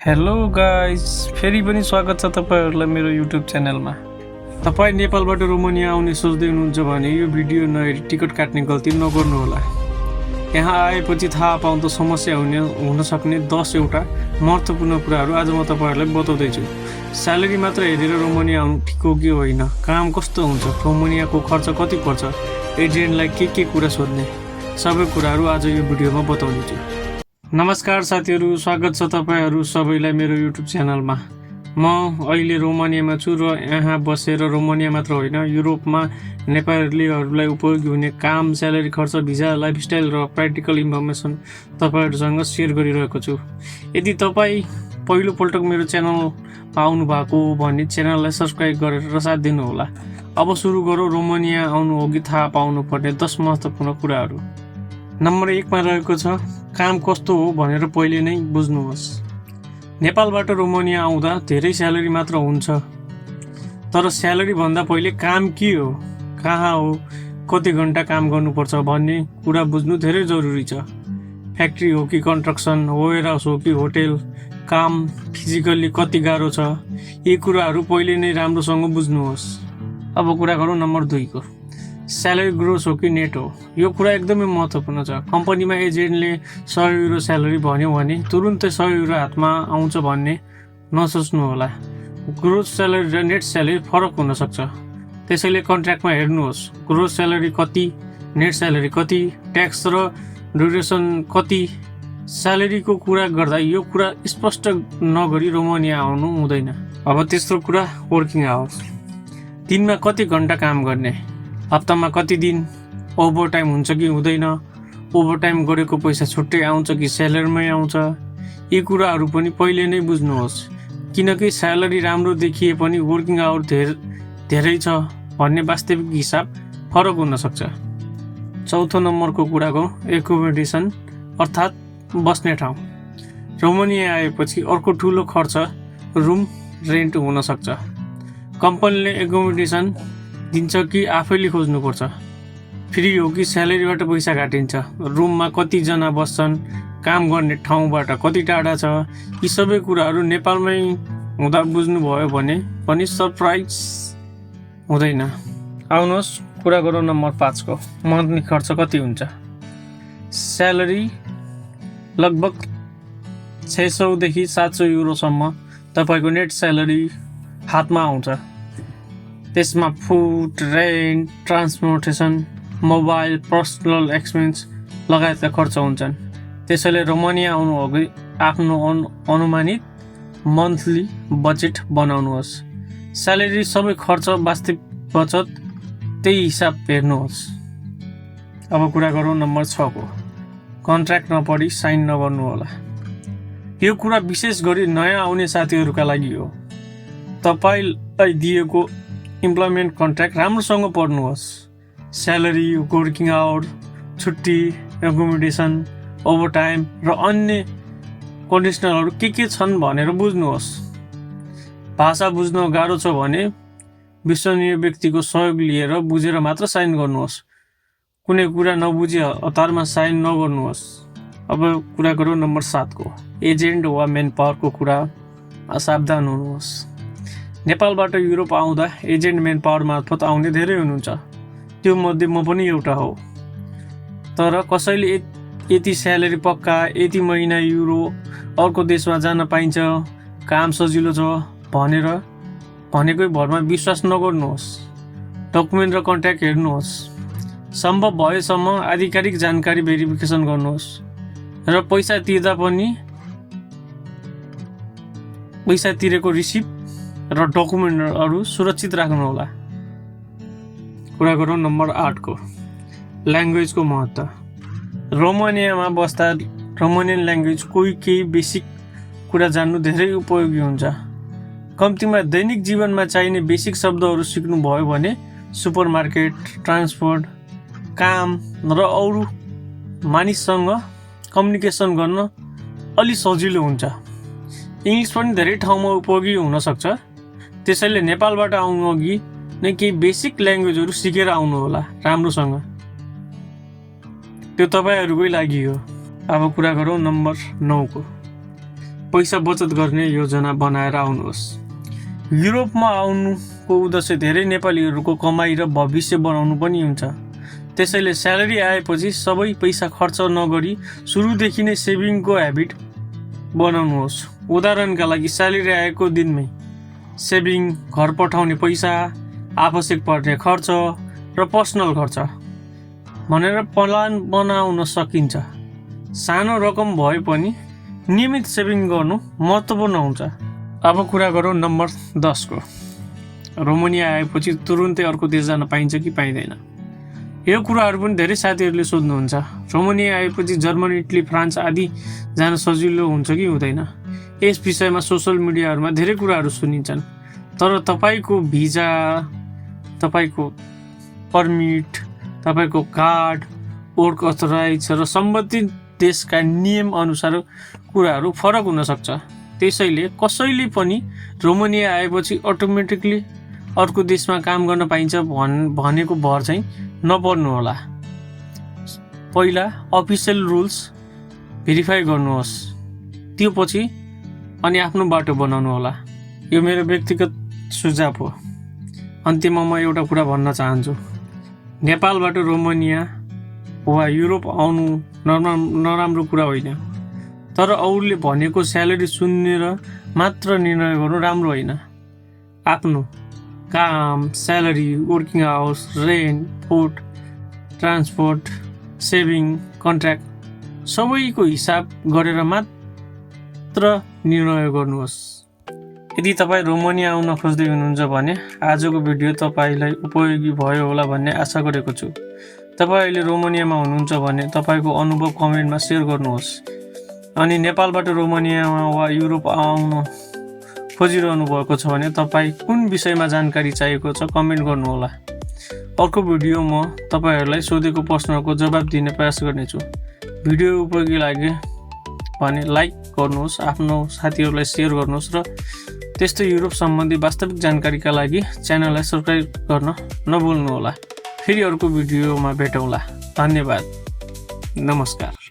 Hello guys, फेरि पनि स्वागत छ तपाईहरुलाई मेरो युट्युब च्यानलमा। तपाई नेपालबाट रोमानिया आउने सोच्दै हुनुहुन्छ भने यो भिडियो नहेरी टिकट काट्ने गल्ती नगर्नु होला। यहाँ आएपछि थाहा पाउँदा समस्या हुन सक्ने 10 एउटा महत्त्वपूर्ण कुराहरू आज म तपाईहरुलाई बताउँदै छु। स्यालेरी मात्र हेरेर रोमानिया आउनु ठिक हो कि होइन, काम कस्तो हुन्छ, रोमानियाको खर्च कति पर्छ, एजेन्टलाई के कुरा सोध्ने, सबै कुराहरू आज यो भिडियोमा बताउने छु। नमस्कार साथीहरू, स्वागत छ तपाईहरु सबैलाई मेरो युट्युब च्यानलमा। म अहिले रोमानियामा छु र यहाँ बसेर रोमानिया मात्र होइन युरोपमा नेपालीहरूलाई उपयोगी हुने काम, स्यालेरी, खर्च, भिजा, लाइफस्टाइल र प्र्याक्टिकल इन्फर्मेसन तपाईहरुसँग सेयर गरिरहेको छु। यदि तपाई पहिलो पल्ट मेरो च्यानल आउनु भएको हो भने च्यानललाई सब्स्क्राइब गरेर साथ दिनु होला। अब सुरु गरौँ रोमानिया आउनु अघि थाहा पाउनु पर्ने 10 महत्त्वपूर्ण कुराहरू। नम्बर 1 मा रहेको छ काम कस्तो हो भनेर पहिले नै बुझ्नुहोस्। नेपालबाट रोमानिया आउँदा धेरै स्यालेरी मात्र हुन्छ, तर स्यालेरी भन्दा पहिले काम के हो, कहाँ हो, कति घण्टा काम गर्नुपर्छ भन्ने कुरा बुझ्नु धेरै जरुरी छ। फ्याक्ट्री हो कि कन्स्ट्रक्सन, वेयरहाउस हो कि होटेल, काम फिजिकल्ली कति गाह्रो छ, यी कुराहरू पहिले नै राम्रोसँग बुझ्नुहोस्। अब कुरा गरौँ नम्बर 2 को, स्यालेरी ग्रोस हो कि नेट हो। यो कुरा एकदमै महत्त्वपूर्ण छ। कम्पनीमा एजेन्टले 100 युरो स्यालेरी भन्यो भने तुरुन्तै 100 युरो हातमा आउँछ भन्ने नसोच्नु होला। ग्रोस स्यालेरी र नेट स्यालेरी फरक हुन सक्छ, त्यसैले कन्ट्र्याक्टमा हेर्नुहोस् ग्रोस स्यालेरी कति, नेट स्यालेरी कति, ट्याक्स र ड्युरेसन कति। स्यालेरीको कुरा गर्दा यो कुरा स्पष्ट नगरी रोमानिया आउनु हुँदैन। अब तेस्रो कुरा, वर्किङ आवर्स। दिनमा कति घण्टा काम गर्ने, हप्तामा कति दिन, ओभरटाइम हुन्छ कि हुँदैन, ओभरटाइम गरेको पैसा छुट्टै आउँछ कि स्यालेरीमै आउँछ, यी कुराहरू पनि पहिले नै बुझ्नुहोस्। किनकि स्यालेरी राम्रो देखिए पनि वर्किङ आवर धेरै छ भन्ने वास्तविक हिसाब फरक हुन सक्छ। चौथो नम्बरको कुराको एकोमोडेसन अर्थात् बस्ने ठाउँ। रोमानिया आएपछि अर्को ठुलो खर्च रुम रेन्ट हुन सक्छ। कम्पनीले एकोमोडेसन दिन्छ कि आफैले खोज्नुपर्छ, फ्री हो कि स्यालेरीबाट पैसा काटिन्छ, रुममा कतिजना बस्छन्, काम गर्ने ठाउँबाट कति टाढा छ, यी सबै कुराहरू नेपालमै हुँदा बुझ्नुभयो भने पनि सरप्राइज हुँदैन। आउनुहोस् कुरा गरौँ नम्बर 5 को, मन्थली खर्च कति हुन्छ। स्यालेरी लगभग 600 देखि 700 युरोसम्म तपाईँको नेट स्यालेरी हातमा आउँछ। त्यसमा food, rent, transportation, mobile, personal expense लगायतका खर्च हुन्छन्। त्यसैले रोमानिया आउनु अघि आफ्नो अनुमानित मन्थली बजेट बनाउनुहोस्। स्यालेरी, सबै खर्च, वास्तविक बचत, त्यही हिसाब हेर्नुहोस्। अब कुरा गरौँ नम्बर 6 को, कन्ट्र्याक्ट नपढी साइन नगर्नु होला। यो कुरा विशेष गरी नयाँ आउने साथीहरूका लागि हो। तपाईलाई दिएको इम्प्लोइमेन्ट कन्ट्र्याक्ट राम्रोसँग पढ्नुहोस्। स्यालेरी, वर्किङ आवर, छुट्टी, एकोमोडेसन, ओभरटाइम र अन्य कन्डिसनलहरू के छन् भनेर बुझ्नुहोस्। भाषा बुझ्न गाह्रो छ भने विश्वसनीय व्यक्तिको सहयोग लिएर बुझेर मात्र साइन गर्नुहोस्। कुनै कुरा नबुझे हतारमा साइन नगर्नुहोस्। अब कुरा गरौँ नम्बर 7 को, एजेन्ट वा मेन पावरको कुरा। सावधान हुनुहोस्। नेपालबाट युरोप आउँदा एजेन्ट मेन पावर मार्फत आउने धेरै हुनुहुन्छ, त्यो मध्ये म पनि एउटा हो। तर कसैले यति स्यालेरी पक्का, यति महिना युरो, अर्को देशमा जान पाइन्छ, काम सजिलो छ भनेर भनेकै भरमा विश्वास नगर्नुहोस्। डकुमेन्ट र कन्ट्र्याक्ट हेर्नुहोस्। सम्भव भएसम्म आधिकारिक जानकारी भेरिफिकेसन गर्नुहोस् र पैसा तिर्दा पनि पैसा तिरेको रिसिप्ट र डकुमेन्टहरू सुरक्षित राख्नुहोला। कुरा गरौँ नम्बर 8 को, ल्याङ्ग्वेजको महत्त्व। रोमानियामा बस्दा रोमानियन ल्याङ्ग्वेज केही बेसिक कुरा जान्नु धेरै उपयोगी हुन्छ। कम्तीमा दैनिक जीवनमा चाहिने बेसिक शब्दहरू सिक्नुभयो भने सुपरमार्केट, ट्रान्सपोर्ट, काम र अरू मानिससँग कम्युनिकेसन गर्न अलि सजिलो हुन्छ। इङ्ग्लिस पनि धेरै ठाउँमा उपयोगी हुन सक्छ, त्यसैले नेपालबाट आउनु अघि नै केही बेसिक ल्याङ्ग्वेजहरू सिकेर आउनु होला राम्रोसँग, त्यो तपाईहरुकै लागि हो। अब कुरा गरौँ नम्बर 9 को, पैसा बचत गर्ने योजना बनाएर आउनुहोस्। युरोपमा आउनुको उद्देश्य धेरै नेपालीहरूको कमाई र भविष्य बनाउनु पनि हुन्छ। त्यसैले स्यालेरी आएपछि सबै पैसा खर्च नगरी सुरुदेखि नै सेभिङको ह्याबिट बनाउनुहोस्। उदाहरणका लागि स्यालेरी आएको दिनमै सेभिङ, घर पठाउने पैसा, आवश्यक पर्ने खर्च र पर्सनल खर्च भनेर प्लान बनाउन सकिन्छ। सानो रकम भए पनि नियमित सेभिङ गर्नु महत्त्वपूर्ण हुन्छ। अब कुरा गरौँ नम्बर 10 को। रोमानिया आएपछि तुरुन्तै अर्को देश जान पाइन्छ कि पाइँदैन? यो कुराहरू पनि धेरै साथीहरूले सोध्नुहुन्छ। रोमानिया आएपछि जर्मनी, इटली, फ्रान्स आदि जान सजिलो हुन्छ कि हुँदैन? यस विषयमा सोसल मिडियाहरूमा धेरै कुराहरू सुनिन्छन्। तर तपाईँको भिजा, तपाईँको पर्मिट, तपाईँको कार्ड, वर्क अथराइज र सम्बन्धित देशका नियम अनुसार कुराहरू फरक हुन सक्छ। त्यसैले कसैले पनि रोमानिया आएपछि अटोमेटिकली अर्को देशमा काम गर्न पाइन्छ भनेको भर चाहिँ नपर्नु होला। पहिला अफिसियल रुल्स भेरिफाई गर्नुहोस्, त्यो पछि अनि आफ्नो बाटो बनाउनु होला। यो मेरो व्यक्तिगत सुझाव हो। अन्त्यमा म एउटा कुरा भन्न चाहन्छु। नेपालबाट रोमानिया वा युरोप आउनु नराम्रो कुरा होइन, तर अरूले भनेको स्यालेरी सुनेर मात्र निर्णय गर्नु राम्रो होइन। आफ्नो काम, salary, working hours, rent, food, transport, saving, contract सबैको हिसाब गरेर मात्र निर्णय गर्नुहोस्। यदि तपाईँ रोमानिया आउन खोज्दै हुनुहुन्छ भने आजको भिडियो तपाईँलाई उपयोगी भयो होला भन्ने आशा गरेको छु। तपाईँ अहिले रोमानियामा हुनुहुन्छ भने तपाईँको अनुभव कमेन्टमा सेयर गर्नुहोस्। अनि नेपालबाट रोमानियामा वा युरोप आउन खोजिरहनु भएको छ भने तपाईँ कुन विषयमा जानकारी चाहिएको छ कमेन्ट गर्नुहोला। अर्को भिडियो म तपाईँहरूलाई सोधेको प्रश्नको जवाब दिने प्रयास गर्नेछु। भिडियो उपयोगी लाग्यो भने लाइक गर्नुहोस्, आफ्नो साथीहरूलाई सेयर गर्नुहोस् र त्यस्तै युरोप सम्बन्धी वास्तविक जानकारीका लागि च्यानललाई सब्सक्राइब गर्न नभुल्नुहोला। फेरि अर्को भिडियोमा भेटौँला। धन्यवाद। नमस्कार।